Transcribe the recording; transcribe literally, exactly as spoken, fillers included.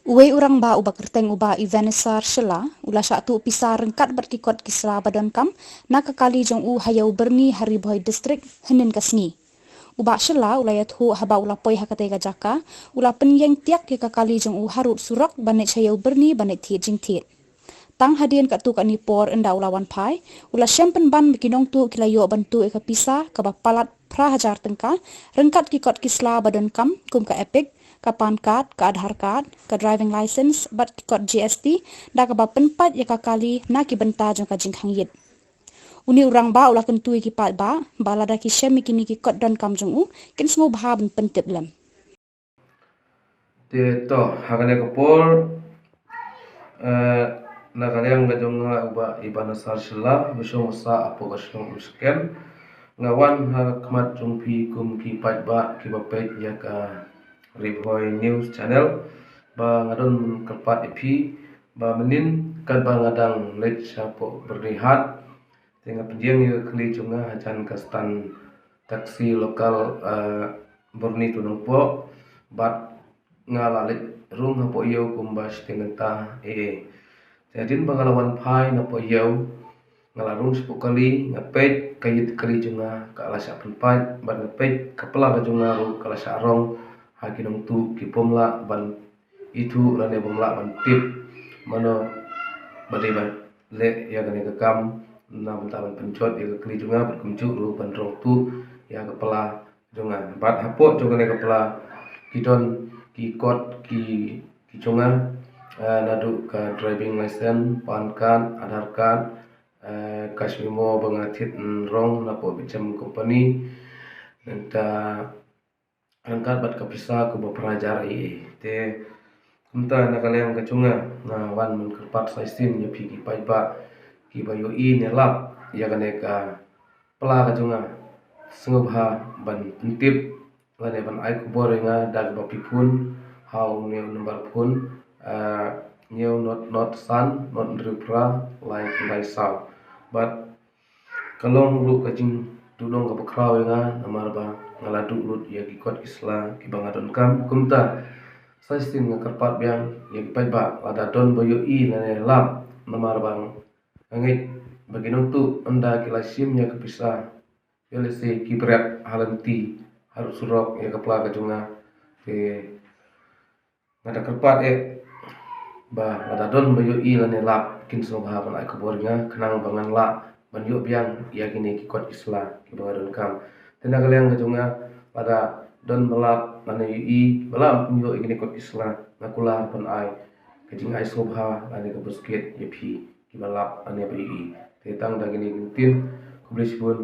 Uwei u rangbah uba kyrteng u Bah Ebenezer Shylla u la shah tuh pisa ryngkat bad ki kot ki sla ba donkam na ka kali jong u ha Ïew Byrni ha Ri Bhoi District hynnin ka sngi. U Bah Shylla u la ïathuh haba u la poi ha katei ka jaka, u la pynïeng tiak ïa ka kali jong u harud surok ban leit sha Ïew Byrni ban leit thied jingthied. Tang hadien katto katne por ynda u la wan phai, u la shem pynban ba ki nongtuh ki la ïoh ban tuh ïa ka pisa kaba palat phra hajar tyngka ryngkat ki kot ki sla ba donkam kum ka EPIC, ka PAN card, ka Aadhaar card, ka driving licence bad ki kot GST, da kaba pynpait ïa ka kali na ki bynta jong ka jingkhang ïit. Une u rangbah u la kyntu ïa ki paidbah ba lada ki shem ïa kine ki kot donkam jong u, kin sngewbha ban pyntip lem. Te to, ha kane ka por, eh, na ka liang ka jong nga u Bah Ebenezer Shylla, ba shong basa hapoh ka shnong Umsken. Nga wan ha khmat jong phi kum ki paidbah kiba peit ïa ka Ri Bhoi News Channel, ba nga don kyrpad ïa phi ba mynnin katba nga dang leit shapoh Byrnihat, te nga pynïeng ïa ka kali jong nga hajan ka stand taxi local, eh, Byrni to Nongpoh, bad nga la leit rung hapoh Ïew kumba shiteng kynta eh. Te hadien ba nga la wan phai napoh Ïew, nga la rung shapoh kali, nga peit ka ïit kali jong nga ka la shah pynpait, bad nga peit ka pla ka jong nga ruh ka la shah rong ha ki nongtuh, ki bym lah ban ithuh lane bym lah ban tip mano ba dei ban leh ïa kane ka kam na bynta ban pynjot ïa ka kali jong nga, bad kumjuh ruh ban rong tuh ïa ka pla jong nga. Bad hapoh jong kane ka pla ki don ki kot ki, ki jong nga, eh, naduh ka driving licence, PAN card, Aadhaar card, eh, cash memo ba nga thied, mm, rong napoh Bichem Company, nangta ryngkat bad ka pisa kaba phra hajar eh. Te kumta na ka liang ka jong nga, nga wan ban kyrpad sa shisien ïa phi ki paidbah kiba ïohi ne lap ïa kane ka pla ka jong nga, sngewbha ban pyntip lane ban ai khubor ïa nga da kaba phi phone ha une u number phone, eh, hynñiew not not san not hynriew phra lai khyndai saw. Bad ka long ruh ka jingduhnong kaba khraw ïa nga namar ba nga la duh lut ïa ki kot ki sla kiba nga donkam. Kumta sa shisien nga kyrpad biang ïa ki paidbah, lada don ba ïohi lane lap, namar ba nga ngeit ba ki nongtuh ynda ki la shim ïa ka pisa, ïa lehse ki bret ha lynti harud surok ïa ka pla ka jong nga. Te nga da kyrpad eh ba lada don ba ïohi lane lap, kin sngewbha ban ai khubor ïa nga khnang ba ngan lah ban ïoh biang ïa kine ki kot ki sla kiba nga donkam. Te na ka liang ka jong nga, lada don ba lap lane ïohi ba lah ban ïoh ïa kine kot ki sla, nga kular ban ai ka jingai sngewbha lane ka buskit ïa phi kiba lap lane ba ïohi. Te tang da kine ki ktien, khublei shibun.